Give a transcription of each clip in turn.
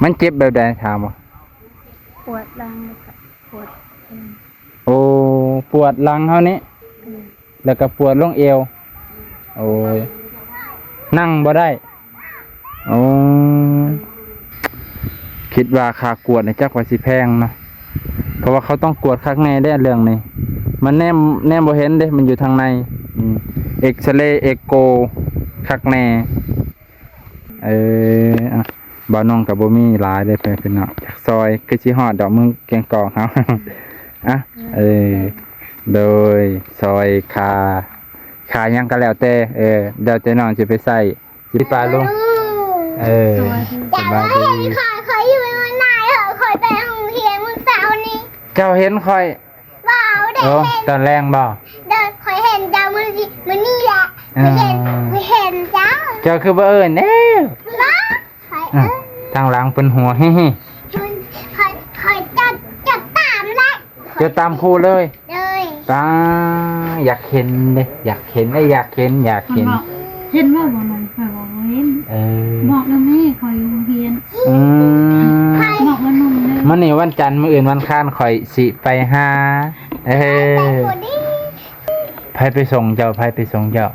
ມັນເຈັບແບບໃດ ຖາມວ່າ? ປວດຫຼັງ ແລ້ວກໍປວດເອວ. ໂອ້ ປວດຫຼັງເຮົານີ້ ອືມ ແລ້ວກໍປວດລົງເອວ. ໂອ້ຍ ນັ່ງບໍ່ໄດ້. ໂອ້ ຄິດວ່າຄ່າກວດນີ້ຈັກວ່າຊິແພງເນາະ ເພາະວ່າເຂົາຕ້ອງກວດຄັກແນ່ເດ້ເລື່ອງນີ້ ມັນແນມ ແນມບໍ່ເຫັນເດ້ ມັນຢູ່ທາງໃນ. ອືມ ເອັກຊະເລ ເອໂກ ຄັກແນ່. ເອີ ອ່ະ ບ່າວໜຸ່ມກໍບໍ່ມີຫຼາຍເດ້ເພື່ອນເນາະ ຢາກຊ່ອຍ ຄືຊິຮອດດອກ ເມືອງແກງກອກເຮົາ. ອ່ະ ເອີ ໂດຍ ຊ່ອຍຄ່າ ຄ່າຫຍັງກໍແລ້ວແຕ່ ເອີ ແລ້ວແຕ່ນ້ອງຊິໄປໃຊ້ ຊິປາລຸງ. ເອີ ສະບາຍດີ ຂ້ອຍ ຂ້ອຍຢູ່ນາເອີ ຂ້ອຍໄປໂຮງຮຽນມື້ເຊົ້ານີ້ ເຈົ້າເຫັນຂ້ອຍ ບໍ່ໄດ້ ໂອ້ ເຫັນ ຕອນແລງບໍ່? ໂດຍ ຂ້ອຍເຫັນເຈົ້າມື້ນີ້ ມື້ນີ້ແຫຼະ ເອີ ຂ້ອຍເຫັນ ຂ້ອຍເຫັນເຈົ້າ. ເຈົ້າຄືບໍ່ເອີ້ນເດ້? ບໍ່ ຂ້ອຍ ອ່ະ ເອີ້ນ ທາງຫຼັງເພິ່ນຫົວ ເຮີ້ ຂ້ອຍ ຂ້ອຍຈະ ຈະຕາມແຫຼະ ຈະຕາມຄູເລີຍ. ໂດຍ ຕາ ຢາກເຫັນເດ້ ຢາກເຫັນເດ້ ຢາກເຫັນ ຢາກເຫັນ. ເຫັນບໍ່ ບໍ່ນອນ ຂ້ອຍບອກບໍ່ເຫັນ. ເອີ ບອກແລ້ວແມ່ ຂ້ອຍຢູ່ໂຮງຮຽນ. ອືມ ບອກວ່ານອນເລີຍ. ມື້ນີ້ວັນຈັນ ມື້ອື່ນວັນຄານ ຂ້ອຍຊິໄປຫາ. ເອີ ໃຜໄປສົ່ງເຈົ້າ? ໃຜໄປສົ່ງເຈົ້າ?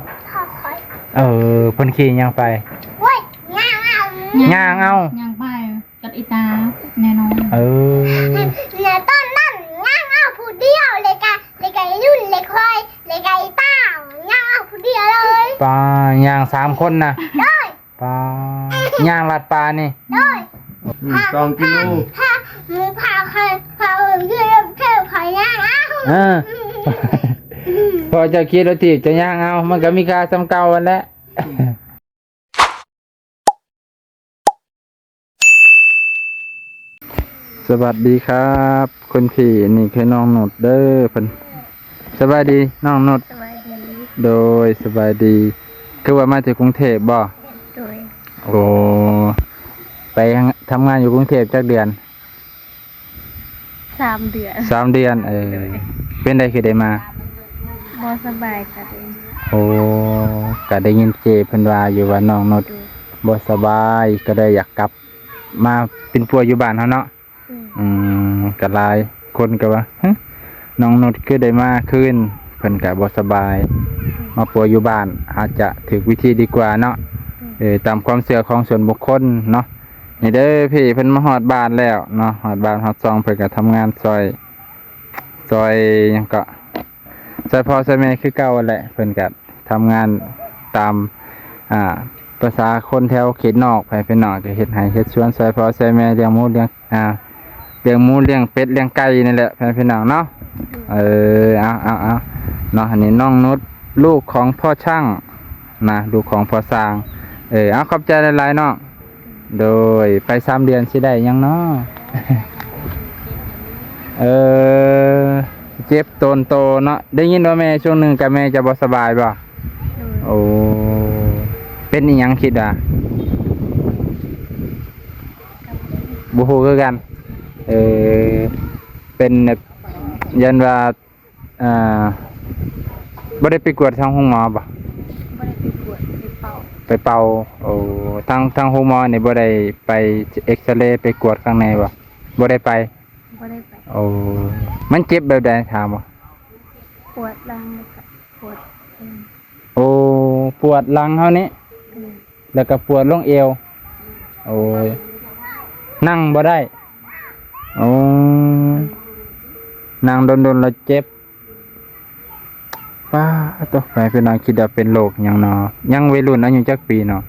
ເອີ ເພິ່ນຂີ່ຫຍັງໄປ? ໂອ້ຍ ຍ່າງເອົາ ຍ່າງເອົາ ຍ່າງໄປ ກັບອີຕາແນ່ນອນ. ເອີ ແລ້ວຕອນນັ້ນຍ່າງເອົາຜູ້ດຽວ ແລ້ວກະ ແລ້ວກະລຸນ ແລ້ວຂ້ອຍ ແລ້ວກະອີຕາ ຍ່າງເອົາຜູ້ດຽວເລີຍ. ປ້າ ຍ່າງສາມຄົນນະ? ໂດຍ ປ້າ ຍ່າງລັດປ່ານີ້? ໂດຍ ອືມ ສອງກິໂລ ພາ ພາ ພາ ພາ ພາຍ່າງເອົາ. ເອີ ພໍເຈົ້າຂີ່ລົດຖີບ ເຈົ້າຍ່າງເອົາ ມັນກໍມີຄ່າສ່ຳເກົ່າຫັ້ນແຫຼະ. ສະຫວັດດີຄັບ ຄຸນພີ່ ນີ້ຄືນ້ອງນຸດເດີ ເພິ່ນ ສະບາຍດີນ້ອງນຸດ. ສະບາຍດີ ໂດຍ ສະບາຍດີ. ຄືວ່າມາແຕ່ກຸງເທບບໍ່? ໂດຍ ໂອ້ ໄປທຳງານຢູ່ກຸງເທບຈັກເດືອນ? ສາມເດືອນ ສາມເດືອນ. ເອີ ໂດຍ ເປັນໃດຄືໄດ້ມາ? ບໍ່ສະບາຍກໍເລີຍ. ໂອ້ ກໍໄດ້ຍິນເຈ້ເພິ່ນວ່າຢູ່ວ່ານ້ອງນຸດ ໂດຍ ບໍ່ສະບາຍ ກໍເລີຍຢາກກັບມາປິ່ນປົວຢູ່ບ້ານເຮົາເນາະ. ອືມ ອືມ ກໍຫຼາຍຄົນກໍວ່າ ຫຶ ນ້ອງນຸດຄືໄດ້ມາຄືນ ເພິ່ນກໍບໍ່ສະບາຍ ອືມ ມາປົວຢູ່ບ້ານ ອາດຈະຖືກວິທີດີກວ່າເນາະ. ອືມ ເອີ ຕາມຄວາມເຊື່ອຂອງສ່ວນບຸກຄົນເນາະ. ນີ້ເດີ ພີ່ເພິ່ນມາຮອດບ້ານແລ້ວເນາະ ຮອດບ້ານຮອດຊ່ອງ ເພິ່ນກໍທຳງານຊ່ອຍ ຊ່ອຍຫຍັງເກາະ ຊ່ອຍພໍ່ຊ່ອຍແມ່ຄືເກົ່າຫັ້ນແຫຼະ. ເພິ່ນກໍທຳງານຕາມ ອ່າ ພາສາຄົນແຖວເຂດນອກ ໄປເປັນນອກ ກໍເຮັດໄຮ່ເຮັດສວນ ຊ່ອຍພໍ່ຊ່ອຍແມ່ລ້ຽງໝູລ້ຽງ ອ່າ ລ້ຽງໝູລ້ຽງເປັດລ້ຽງໄກ່ນີ້ແຫຼະ ໄປເປັນນອກເນາະ. ເອີ ເອົາ ເອົາ ເອົາ ເນາະ ອັນນີ້ນ້ອງນຸດ ລູກຂອງພໍ່ຊ່າງນະ ລູກຂອງພໍ່ຊ່າງ. ເອີ ເອົາ ຂອບໃຈຫຼາຍໆນ້ອງ. ໂດຍ ໄປສາມເດືອນຊິໄດ້ຫຍັງເນາະ? ເອີ ເຈັບໂຕນໂຕເນາະ. ໄດ້ຍິນວ່າແມ່ຊ່ວງໜຶ່ງກະແມ່ຈະບໍ່ສະບາຍບໍ່? ໂດຍ ໂອ້ ເປັນອີ່ຫຍັງຄິດວ່າ? ບໍ່ຮູ້ຄືກັນ. ເອີ ເປັນແບບ ຢ້ານວ່າ ອ່າ ບໍ່ໄດ້ໄປກວດທາງໂຮງໝໍບໍ່? ບໍ່ໄດ້ໄປກວດ ໄປເປົ່າ ໄປເປົ່າ. ໂອ້ ທາງ ທາງໂຮງໝໍນີ້ບໍ່ໄດ້ໄປເອັກຊະເຣ ໄປກວດຂ້າງໃນບໍ່? ບໍ່ໄດ້ໄປ ບໍ່ໄດ້ໄປ. ໂອ້ ມັນເຈັບແບບໃດ ຖາມບໍ່? ປວດຫຼັງ ແລ້ວກໍປວດເອວ. ໂອ້ ປວດຫຼັງເຮົານີ້ ອືມ ແລ້ວກໍປວດລົງເອວ. ໂອ້ຍ ນັ່ງບໍ່ໄດ້. ໂອ້ ນັ່ງດົນໆແລ້ວເຈັບ. ປ້າໂຕ ໄປ ພີ່ນ້ອງ ຄິດວ່າເປັນໂລກຫຍັງເນາະ. ຍັງໄວລຸ້ນ ອາຍຸຈັກປີເນາະ?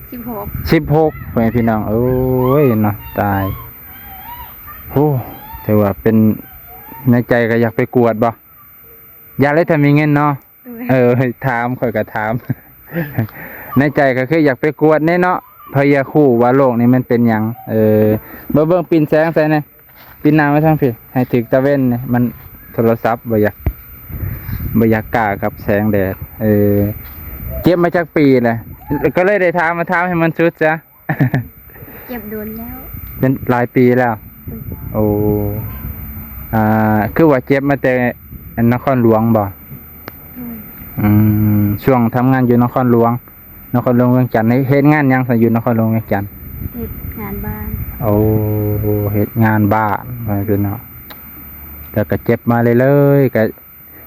ສິບຫົກ ສິບຫົກ ໄປ ພີ່ນ້ອງເອີຍເນາະ. ຕາຍ ໂອ້ ຖືວ່າເປັນ ໃນໃຈກໍຢາກໄປກວດບໍ່? ຢາກເລີຍ ຖ້າມີເງິນເນາະ. ໂດຍ ເອີ ຖາມ ຂ້ອຍກໍຖາມ ໃນໃຈກໍຄືຢາກໄປກວດແດ່ເນາະ ເພື່ອຢາກຮູ້ວ່າໂລກນີ້ມັນເປັນຫຍັງ. ເອີ ເບິ່ງ ເບິ່ງ ປິ່ນແສງໃສ່ແດ່ ປິ່ນໜ້າມາທາງພີ້ ໃຫ້ຖືກຕາເວັນແດ່. ມັນໂທລະສັບບໍ່ຢາກ ບໍ່ຢາກກ້າກັບແສງແດດ. ເອີ ເຈັບມາຈັກປີແລ້ວ? ກໍເລີຍໄດ້ຖາມ ມາຖາມໃຫ້ມັນສຸດຊະ. ເຈັບດົນແລ້ວ ເປັນຫຼາຍປີແລ້ວ. ອືມ ໂອ້ ອ່າ ຄືວ່າເຈັບມາແຕ່ນະຄອນຫຼວງບໍ່? ອືມ ອືມ ຊ່ວງທຳງານຢູ່ນະຄອນຫຼວງ ນະຄອນຫຼວງວຽງຈັນ. ເຮັດ ເຮັດງານຫຍັງຊະ ຢູ່ນະຄອນຫຼວງວຽງຈັນ? ເຮັດງານບ້ານ. ໂອ້ ເຮັດງານບ້ານ ວ່າຊັ້ນເນາະ ແລ້ວກໍເຈັບມາເລື້ອຍໆ ກໍ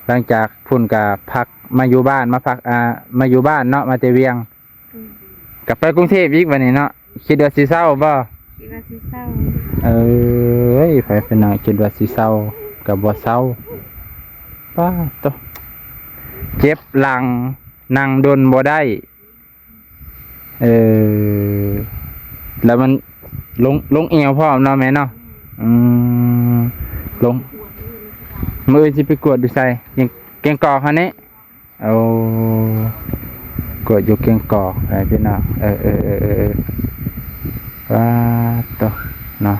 ຫຼັງຈາກພຸ້ນກໍພັກມາຢູ່ບ້ານ ມາພັກ ອ່າ ມາຢູ່ບ້ານເນາະ ມາແຕ່ວຽງ ອືມ ກໍໄປກຸງເທບອີກບັດນີ້ເນາະ ຄິດວ່າຊິເຊົາບໍ່? ຄິດວ່າຊິເຊົາ ເອີຍ ໃຜເປັນຫຍັງຄິດວ່າຊິເຊົາ ກໍບໍ່ເຊົາ ປາດໂທ້ ເຈັບຫຼັງ ນັ່ງດົນບໍ່ໄດ້ ເອີ ແລ້ວມັນລົງ ລົງແອວພ້ອມເນາະແມ່ເນາະ ອືມ ລົງ ມື້ອື່ນຊິໄປກວດຢູ່ໃສ? ແກ້ງ ແກ້ງກອກຫັ້ນນີ້ ໂອ້ ກວດຢູ່ແກ້ງກອກ ພີ່ນ້ອງ ເອີ ເອີ ປາດໂທ້ເນາະ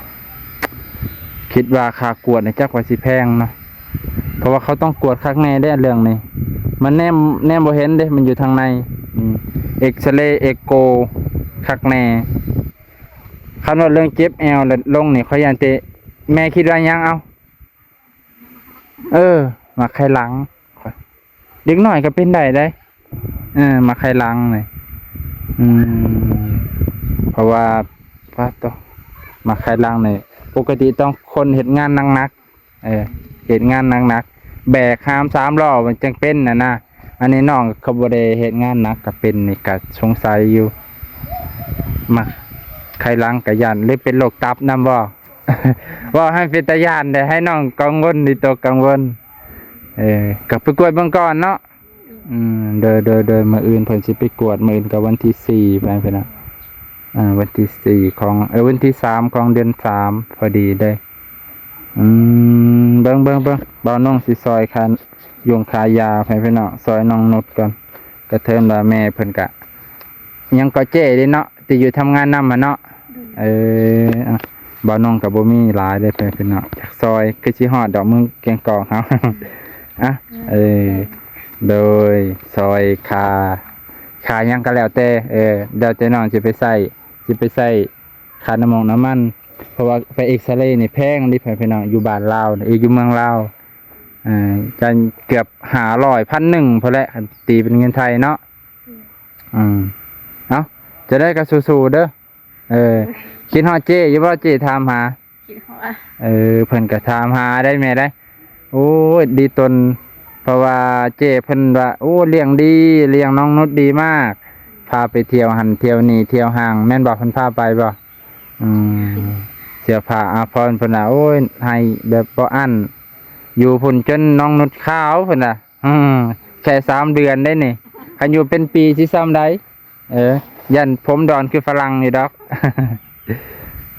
ຄິດວ່າຄ່າກວດນີ້ຈັກວ່າຊິແພງເນາະ ເພາະວ່າເຂົາຕ້ອງກວດຄັກແນ່ເດ້ເລື່ອງນີ້ ມັນແນມ ແນມບໍ່ເຫັນເດ້ ມັນຢູ່ທາງໃນ ອືມ ເອັກຊະເລ ເອໂກ ຄັກແນ່ ຄັນວ່າເລື່ອງເຈັບແອວແລ້ວລົງນີ້ ຂ້ອຍຢ້ານແຕ່ ແມ່ຄິດວ່າຫຍັງເອົາ? ເອີ ໝາກໄຂ່ຫຼັງ ເດັກນ້ອຍກໍເປັນໄດ້ເດ້ ເອີ ໝາກໄຂ່ຫຼັງນີ້ ອືມ ເພາະວ່າ ປາດໂທ້ ໝາກໄຂ່ຫຼັງນີ້ ປົກກະຕິຕ້ອງຄົນເຮັດງານໜັກໆ ເອີ ເຮັດງານໜັກໆ ແບກຫາມສາມລໍ້ມັນຈັ່ງເປັນຫັ້ນນະ ອັນນີ້ນ້ອງເຂົາບໍ່ໄດ້ເຮັດງານໜັກກໍເປັນນີ້ ກໍສົງໄສຢູ່ ໝາກໄຂ່ຫຼັງກໍຢ້ານ ຫຼືເປັນໂລກຕັບນຳບໍ່? ເວົ້າໃຫ້ເປັນຕາຢ້ານແດ່ ໃຫ້ນ້ອງກັງວົນ ວິຕົກກັງວົນ ເອີ ກໍໄປກວດເບິ່ງກ່ອນເນາະ ອືມ ໂດຍ ໂດຍ ໂດຍ ມື້ອື່ນເພິ່ນຊິໄປກວດ ມື້ອື່ນກໍວັນທີສີ່ ໄປເພິ່ນນະ ອ່າ ວັນທີສີ່ຂອງ ເອີ ວັນທີສາມຂອງເດືອນສາມ ພໍດີເດ້ ອືມ ເບິ່ງ ເບິ່ງ ເບິ່ງ ບ່າວນົງຊິຊ່ອຍຄ່າຢົງຄ່າຢາໃຫ້ພີ່ນ້ອງ ຊ່ອຍນ້ອງນຸດກ່ອນ ກະເທີນວ່າແມ່ເພິ່ນກະ ຫຍັງກໍເຈ້ເດ້ເນາະ ທີ່ຢູ່ທຳງານນຳຫັ້ນເນາະ ໂດຍ ເອີ ອ່ະ ບ່າວນົງກໍບໍ່ມີຫຼາຍເດ້ພີ່ນ້ອງ ຢາກຊ່ອຍ ຄືຊິຮອດດອກເມືອງແກ້ງກອກເຮົາ ອ່ະ ເອີ ໂດຍ ຊ່ອຍຄ່າ ຄ່າຫຍັງກໍແລ້ວແຕ່ ເອີ ແລ້ວແຕ່ນ້ອງຊິໄປໃຊ້ ຊິໄປໃຊ້ຄ່ານ້ຳມັນ ນ້ຳມັນ ເພາະວ່າໄປເອັກສະເຣນີ້ແພງເດ້ພີ່ນ້ອງ ຢູ່ບ້ານລາວ ເອີ ຢູ່ເມືອງລາວ ອ່າ ຈະເກືອບຫ້າຮ້ອຍ ພັນໜຶ່ງພຸ້ນແຫຼະ ຄັນຕີເປັນເງິນໄທເນາະ ອືມ ອືມ ເອົ້າ ຈະໄດ້ກໍສູ້ໆເດີ ເອີ ຄິດຮອດເຈ້ຢູ່ບໍ່? ເຈ້ຖາມຫາ ຄິດຮອດ ເອີ ເພິ່ນກໍຖາມຫາໄດ໋ແມ່ໄດ໋ ໂອ້ຍ ດີຕົນ ເພາະວ່າເຈ້ເພິ່ນວ່າ ໂອ້ ລ້ຽງດີ ລ້ຽງນ້ອງນຸດດີມາກ ພາໄປທ່ຽວຫັ້ນທ່ຽວນີ້ ທ່ຽວຫ້າງ ແມ່ນບໍ່? ເພິ່ນພາໄປບໍ່? ອືມ ເສື້ອຜ້າອາພອນເພິ່ນນະ ໂອ້ຍ ໃຫ້ແບບບໍ່ອັ້ນ ຢູ່ພຸ້ນຈົນນ້ອງນຸດຂາວເພິ່ນນະ ອືມ ແຄ່ສາມເດືອນເດ້ນີ້ ຄັນຢູ່ເປັນປີຊິຊ່ຳໃດ ເອີ ຢ້ານຜົມດອນຄືຝຣັ່ງນີ້ດອກ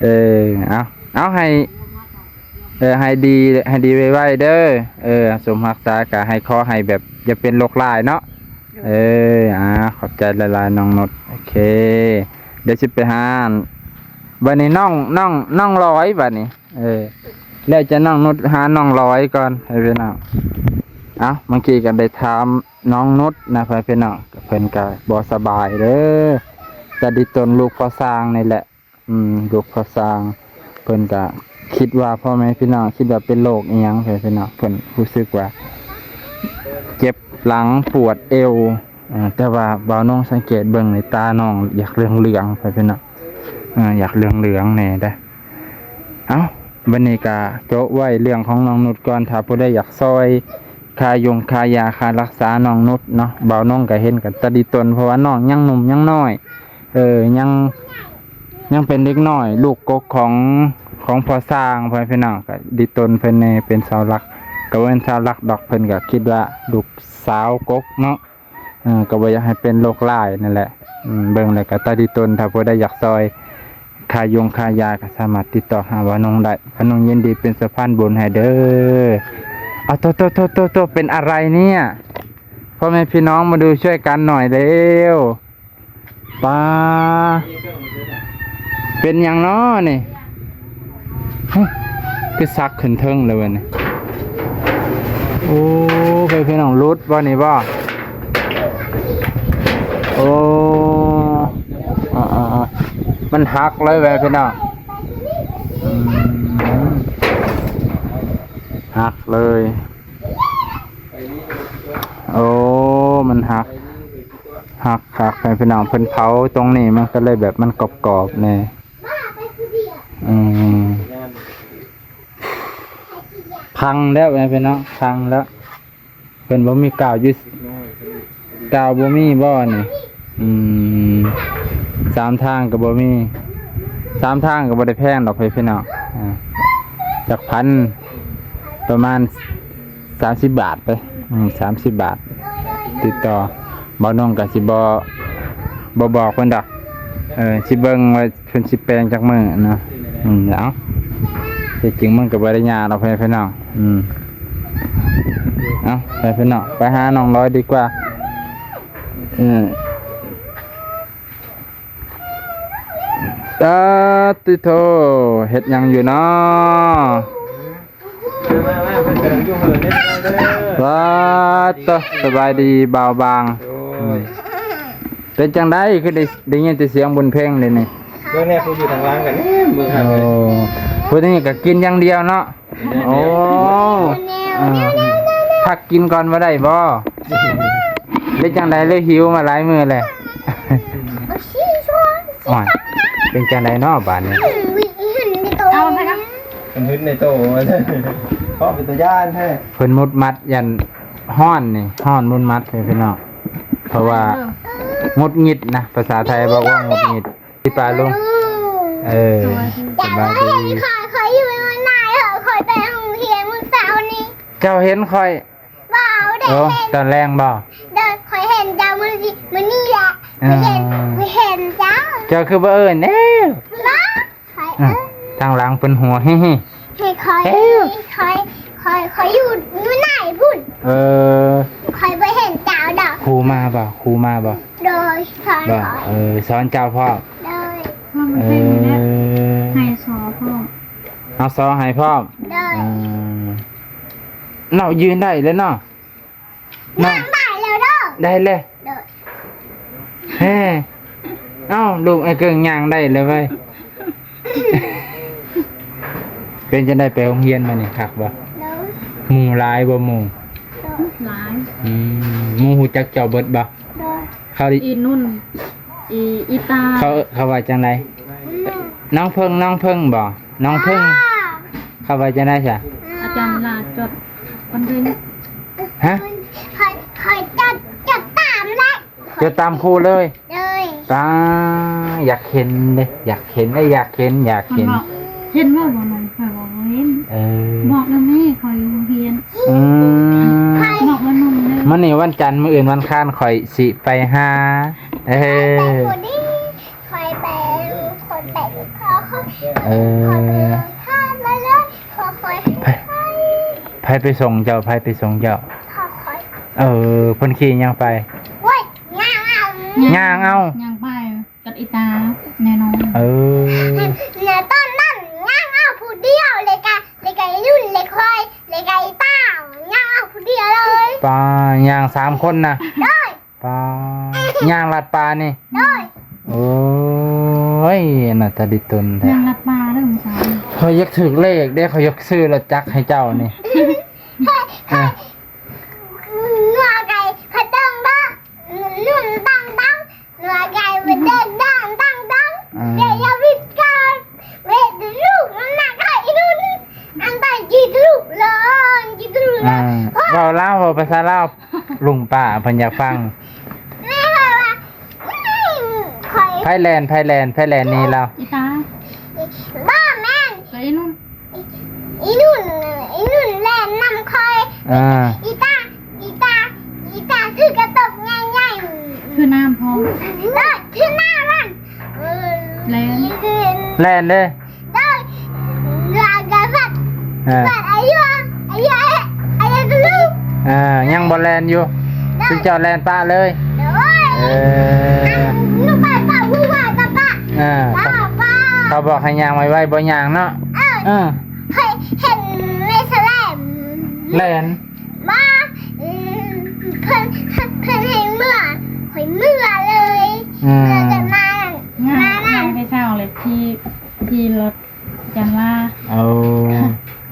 ເອີ ເອົາ ເອົາ ໃຫ້ ເອີ ໃຫ້ດີ ໃຫ້ດີໄວໆເດີ ເອີ ສົມຮັກສາ ກະໃຫ້ ຂໍໃຫ້ແບບຢ່າເປັນໂລກຮ້າຍເນາະ ເອີ ອ່າ ຂອບໃຈຫຼາຍໆ ນ້ອງນຸດ ໂອເຄ ດຽວຊິໄປຫາ ບັດນີ້ນ້ອງ ນ້ອງ ນ້ອງລອຍ ບັດນີ້ ເອີ ແລ້ວຈະນ້ອງນຸດຫານ້ອງລອຍກ່ອນ ໃຫ້ພີ່ນ້ອງ ເອົ້າ ບາງທີກໍໄດ້ຖາມນ້ອງນຸດນະ ໃຫ້ພີ່ນ້ອງ ເພິ່ນກໍບໍ່ສະບາຍເດີ ຕາດີຕົນລູກພໍ່ຊ່າງນີ້ແຫຼະ ອືມ ລູກພໍ່ຊ່າງ ເພິ່ນກໍຄິດວ່າ ພໍ່ແມ່ພີ່ນ້ອງ ຄິດວ່າເປັນໂລກອີ່ຫຍັງ ໃຫ້ພີ່ນ້ອງ ເພິ່ນຮູ້ສຶກວ່າເຈັບຫຼັງ ປວດເອວ ອ່າ ແຕ່ວ່າບ່າວນົງສັງເກດເບິ່ງໃນຕານ້ອງຢາກເຫຼືອງໆ ໃຫ້ພີ່ນ້ອງ ອ່າ ຢາກເຫຼືອງໆແດ່ເດ້ ເອົ້າ ບັດນີ້ກະໂຈະໄວ້ເລື່ອງຂອງນ້ອງນຸດກ່ອນ ຖ້າຜູ້ໃດຢາກຊ່ອຍຄ່າຢົງຄ່າຢາ ຄ່າລັກສານ້ອງນຸດເນາະ ບ່າວນົງກະເຫັນກັນແຕ່ດີຕົນ ເພາະວ່ານ້ອງຍັງໜຸ່ມຍັງນ້ອຍ ເອີ ຍັງ ຍັງເປັນເດັກນ້ອຍ ລູກກົກຂອງ ຂອງພໍ່ຊ່າງ ພໍ່ແມ່ພີ່ນ້ອງ ກະດີຕົນເພິ່ນແດ່ ເປັນເສົາຫຼັກ ກະບໍ່ແມ່ນເສົາຫຼັກດອກ ເພິ່ນກະຄິດວ່າລູກສາວກົກເນາະ ເອີ ກໍບໍ່ຢາກໃຫ້ເປັນໂລກຮ້າຍນັ້ນແຫຼະ ອືມ ເບິ່ງແລ້ວກໍຕາດີຕົນ ຖ້າຜູ້ໃດຢາກຊ່ອຍຄ່າຢົງຄ່າຢາ ກໍສາມາດຕິດຕໍ່ຫາບ່າວນົງໄດ້ ບ່າວນົງຍິນດີເປັນສະພານບຸນໃຫ້ເດີ ເອົາ ໂຕໆໆໆ ເປັນອະໄລເນຍ ພໍ່ແມ່ພີ່ນ້ອງມາດູຊ່ວຍກັນໜ້ອຍເລວ ປາ ເປັນຫຍັງນໍນີ້? ຫຶ ຄືສັກຂຶ້ນເທິງເລີຍເວີຍນີ້ ໂອ້ ເພິ່ນ ພີ່ນ້ອງ ຫຼຸດບໍ່ນີ້ບໍ່? ໂອ້ ອ່າໆໆ ມັນຫັກເລີຍເວີຍພີ່ນ້ອງ ອືມ ຫັກເລີຍ ໂອ້ ມັນຫັກ ຫັກຄັກ ໃຫ້ພີ່ນ້ອງເພິ່ນເຜົາຕົງນີ້ ມັນກໍເລີຍແບບມັນກອບໆແດ່ ເອີ ພັງແລ້ວ ແມ່ພີ່ນ້ອງ ພັງແລ້ວ. ເພິ່ນບໍ່ມີກາວຢູ່ ກາວບໍ່ມີບໍ່ນີ້? ອືມ ສາມທາງກໍບໍ່ມີ ສາມທາງກໍບໍ່ໄດ້ແພງດອກ ພີ່ນ້ອງ ອ່າ ຈັກພັນ ປະມານສາມສິບບາດໄປ ອືມ ສາມສິບບາດ ຕິດຕໍ່. ບ່າວນົງກໍຊິບໍ່ ບໍ່ບອກເພິ່ນດອກ ເອີ ຊິເບິ່ງວ່າ ເພິ່ນຊິແປງຈັກມື້ເນາະ. ອືມ ເອົາ ທີ່ຈິງມັນກໍບໍ່ໄດ້ຍາກດອກ ພີ່ນ້ອງ. ອືມ ເອົາ ໄປພີ່ນ້ອງ ໄປຫານ້ອງລອຍດີກວ່າ. ເອີ ຕາຕິໂທ ເຮັດຫຍັງຢູ່ເນາະ? ມາໆ ເພິ່ນກຳລັງຢູ່ເຫີນເດ້ ພີ່ນ້ອງເດີ. ວ້າ ໂຕ ສະບາຍດີບ່າວບາງ. ໂອ້ຍ ເປັນຈັ່ງໃດ ຄືໄດ້ ໄດ້ຍິນແຕ່ສຽງບຸນເພັງເດນີ້? ເບິ່ງແນ່ ຜູ້ຢູ່ທາງຫຼັງກັນນີ້ ເບິ່ງ ໂອ້ ຜູ້ນີ້ກໍກິນຢ່າງດຽວເນາະ. ໂອ້ ເອີ ພັກກິນກ່ອນບໍ່ໄດ້ບໍ່? ເປັນຈັ່ງໃດ ເລີຍຫິວມາຫຼາຍມື້ແລ້ວ? ໂອ້ຍ ເປັນຈັ່ງໃດເນາະບາດນີ້? ເອົາໄປນຳ ມັນຫຶດໃນໂຕ ເພາະເປັນຕາຢ້ານແທ້. ເພິ່ນມຸດມັດຢ້ານຮ້ອນນີ້ ຮ້ອນມຸດມັດເດ້ພີ່ນ້ອງ ເພາະວ່າ ເອີ ຫງຸດຫງິດນະ ພາສາໄທບອກວ່າຫງຸດຫງິດ. ທີ່ປາລຸງ ເອີ ສະບາຍດີ ຂ້ອຍ ຂ້ອຍຢູ່ນາເອີ ຂ້ອຍໄປໂຮງຮຽນມື້ເຊົ້ານີ້. ເຈົ້າເຫັນຂ້ອຍ? ບໍ່ໄດ້ເຫັນ ຕອນແລງບໍ່? ໂດຍ ຂ້ອຍເຫັນເຈົ້າມື້ ມື້ນີ້ແຫຼະ ເອີ ຂ້ອຍເຫັນ ຂ້ອຍເຫັນເຈົ້າ. ເຈົ້າຄືບໍ່ເອີ້ນແດ່? ບໍ່ ຂ້ອຍ ເອີ ທາງຫຼັງເພິ່ນຫົວ ເຮີ້ໆ ໃຫ້ຂ້ອຍ ເອີ ຂ້ອຍ ຂ້ອຍ ຂ້ອຍຢູ່ ຢູ່ໃນພຸ້ນ. ເອີ ຂ້ອຍບໍ່ເຫັນເຈົ້າດອກ. ຄູມາບໍ່? ຄູມາບໍ່? ໂດຍ ສອນ ບໍ່ ຂ້ອຍ ເອີ ສອນເຈົ້າພ້ອມ. ໂດຍ ເອີ ໃຫ້ຊໍພ້ອມ ເອົາຊໍໃຫ້ພ້ອມ. ໂດຍ ເອີ ເນາະ ຢືນໄດ້ແລ້ວເນາະ. ເນາະ ຍ່າງໄດ້ແລ້ວເດີ. ໄດ້ແລ້ວ. ໂດຍ ແຮ ເອົ້າ ລູກອ້າຍເກິ່ງຍ່າງໄດ້ແລ້ວເວີ້ຍ. ເປັນຈັ່ງໃດໄປໂຮງຮຽນມື້ນີ້ ຄັກບໍ່? ໂດຍ ໝູ່ຫຼາຍບໍ່? ໝູ່ ໂດຍ ຫຼາຍ. ອືມ ໝູ່ຮູ້ຈັກເຈົ້າເບິດບໍ່? ໂດຍ ເຂົາ ອີນຸ່ນ ອີ ອີຕາ ເຂົາ ເຂົາວ່າຈັ່ງໃດ? ນ້ອງເພິ່ງ ນ້ອງເພິ່ງບໍ່? ນ້ອງເພິ່ງ ເຂົາວ່າຈັ່ງໃດຊະ? ອາຈານລາຈອດວັນເພັງ ຮະ? ຂ້ອຍ ຂ້ອຍຈອດ ຈອດຕາມແຫຼະ ຈອດຕາມຄູເລີຍ. ໂດຍ ຕາ ຢາກເຫັນເດ້ ຢາກເຫັນເດ້ ຢາກເຫັນ ຢາກເຫັນ. ເຫັນບໍ່ ບໍ່ນ້ອງ? ຂ້ອຍບອກບໍ່ເຫັນ. ເອີ ບອກນຳແມ່ ຂ້ອຍຢູ່ໂຮງຮຽນ. ອືມ ບອກວ່າໜຸ່ມເດີ. ມື້ນີ້ວັນຈັນ ມື້ອື່ນວັນຄານ ຂ້ອຍຊິໄປຫາ. ເອີ ຂ້ອຍໄປ ຂ້ອຍໄປ ເອີ ຂ້ອຍໄປ ຂ້ອຍໄປ ຂ້ອຍໄປ ຂ້ອຍໄປ ໃຜ ໃຜໄປສົ່ງເຈົ້າ? ໃຜໄປສົ່ງເຈົ້າ? ເອີ ເພິ່ນຂີ່ຫຍັງໄປ? ໂອ້ຍ ຍ່າງເອົາ ຍ່າງເອົາ ຍ່າງໄປກັບອີຕາແນ່ນອນ. ເອີ ໃນຕອນນັ້ນຍ່າງເອົາຜູ້ດຽວ ແລ້ວກະ ແລ້ວກະອີນຸ່ນ ແລ້ວຂ້ອຍ ແລ້ວກະອີຕາ ຍ່າງເອົາຜູ້ດຽວເລີຍ. ປ້າ ຍ່າງສາມຄົນນະ. ໂດຍ ປ້າ ຍ່າງລັດປ່ານີ້. ໂດຍ ໂອ້ຍ ອະນາດຕາລິຕົນແທ້ ຍ່າງລັດປ່າເດີ. ຂ້ອຍຢາກຖືກເລກເດ້ ຂ້ອຍຢາກຊື້ລົດຈັກໃຫ້ເຈົ້ານີ້. ເອີ ໜັວໄກ່ພັດເດີງບໍ່ ໜຸ່ມຕັງຕັງ ໜັວໄກ່ພັດເດີງດັງຕັງຕັງ. ອ່າ ເດຍວິດກາ ເວດລູກ ມັນໜັກໄກ່ລຸນ ອັນໄປຈີດລູກເລີນ ຈີດລູກເລີນ. ອ່າ ເວົ້າລາວ ເວົ້າພາສາລາວ ລຸງປ້າເພິ່ນຢາກຟັງ. ແມ່ຂ້ອຍວ່າ ຂ້ອຍ ໃຜແລ່ນ ໃຜແລ່ນ ໃຜແລ່ນໜີລາວ? ອີຕາ ບໍ່ແມ່ນ ກໍອີນຸ່ນ ອີນຸ່ນ ອີນຸ່ນແລ່ນນຳຂ້ອຍ. ອ່າ ອີຕາ ອີຕາ ອີຕາຖືກກະຕົບໃຫຍ່ໆ ຖືນ້ຳພ້ອມ ເລີດຖືນ້ຳນັ້ນ. ເອີ ແລ່ນ ແລ່ນເດ້. ໂດຍ ລາກະບັດ ເອີ ບັດອາຍຸ ອາຍຸ ອາຍຸ ອາຍຸ ອ່າ ຍັງບໍ່ແລ່ນຢູ່. ໂດຍ ຊຸມເຈົ້າແລ່ນປະເລີຍ. ໂດຍ ເອີ ໜູໄປປະ ຮູ້ວ່າປະປະ ອ່າ ປະປະ ເຂົາບອກໃຫ້ຍ່າງໄວໆ ບໍ່ຍ່າງເນາະ. ເອີ ເອີ ເຫັນແມ່ສະແລມ ແລ່ນ ມາ ເພິ່ນ ເພິ່ນໃຫ້ເມືອ ຂ້ອຍເມືອເລີຍ. ອ່າ ເມືອກັນມາ ມາ ມາ ໄປເຊົ້າເລີຍ ຂີ່ ຂີ່ລົດ ຈັນລາ. ໂອ້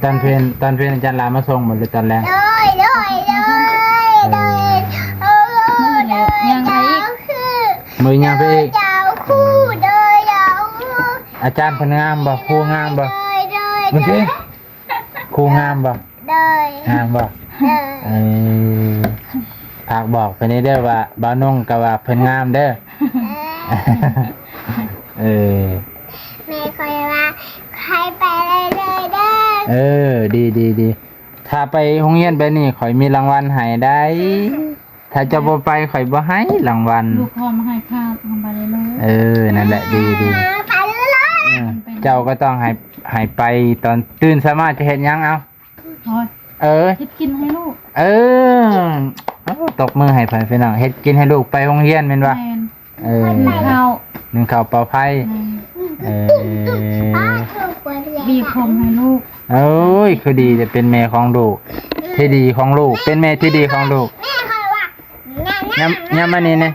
ຕອນເພນ ຕອນເພນອາຈານລາມາສົ່ງບໍ່ ຫຼືຕອນແລງ? ໂດຍ ໂດຍ ໂດຍ ໂດຍ ເອີ ໂອ້ ມື້ອື່ນຍ່າງໄປອີກ ເຈົ້າຄື ມື້ອື່ນຍ່າງໄປອີກ ເຈົ້າຄູ ໂດຍ ເຈົ້າຄູ. ອາຈານເພິ່ນງາມບໍ່? ຄູງາມບໍ່? ໂດຍ ໂດຍ ເບິ່ງຊິ ໂດຍ ຄູງາມບໍ່? ໂດຍ ງາມບໍ່? ໂດຍ ເອີ ຝາກບອກເພິ່ນແດ່ເດີວ່າ ບ່າວນົງກໍວ່າເພິ່ນງາມເດີ. ເອີ ເອີ ແມ່ຂ້ອຍວ່າໃຫ້ໄປເລື້ອຍໆເດີ. ເອີ ດີໆໆ ຖ້າໄປໂຮງຮຽນແບບນີ້ ຂ້ອຍມີລາງວັນໃຫ້ໄດ໋. ຖ້າເຈົ້າບໍ່ໄປ ຂ້ອຍບໍ່ໃຫ້ລາງວັນ. ລູກພໍ່ມາໃຫ້ຂ້າທຳໄປເລີຍ. ເອີ ນັ້ນແຫຼະ ດີໆ ໄປເລີຍ. ເອີ ເຈົ້າກໍຕ້ອງໃຫ້ ໃຫ້ໄປຕອນຕື່ນເຊົ້າມາຈະເຮັດຫຍັງເອົາ? ໂອ້ຍ ເອີ ເຮັດກິນໃຫ້ລູກ. ເອີ ເອົາ ຕົບມືໃຫ້ເພິ່ນພີ່ນ້ອງ ເຮັດກິນໃຫ້ລູກໄປໂຮງຮຽນແມ່ນບໍ່? ແມ່ນ. ເອີ ໜຶ້ງເຂົ້າ ໜຶ້ງເຂົ້າເປົ່າໄຟ. ແມ່ນ. ເອີ ບີບຜົມໃຫ້ລູກ. ໂອ້ຍ ຄືດີແຕ່ເປັນແມ່ຂອງລູກ ທີ່ດີຂອງລູກ ເປັນແມ່ທີ່ດີຂອງລູກ. ຍາມ ຍາມມານີ້ນີ້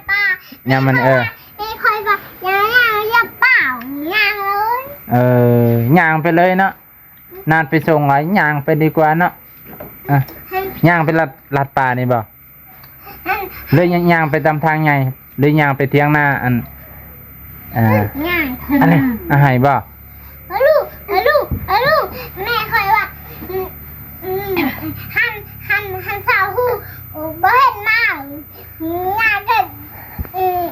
ຍາມມັນ ເອີ ແມ່ຂ້ອຍວ່າ ຍ່າງ ຍ່າງ ຢ່າເປົ່າ ຍ່າງເລີຍ. ເອີ ຍ່າງໄປເລີຍເນາະ. ນານໄປສົ່ງ ລະຍ່າງໄປດີກວ່າເນາະ. ອ່ະ ຍ່າງໄປລັດ ລັດປ່ານີ້ບໍ່? ຫຼືຍ່າງ ຍ່າງໄປຕາມທາງໃຫຍ່ ຫຼືຍ່າງໄປຖຽງນາ ອັນ ເອີ ຍ່າງ ອັນນີ້ ອາ ໃຫ້ບໍ່? ອາລູກ ອາລູກ ອາລູກ ແມ່ຂ້ອຍວ່າ ອືມ ອືມ ຫັ້ນ ຫັ້ນ ຫັ້ນຊາວຮູ້ ບໍ່ເຫັນມາ ຍ່າງກໍ ອືມ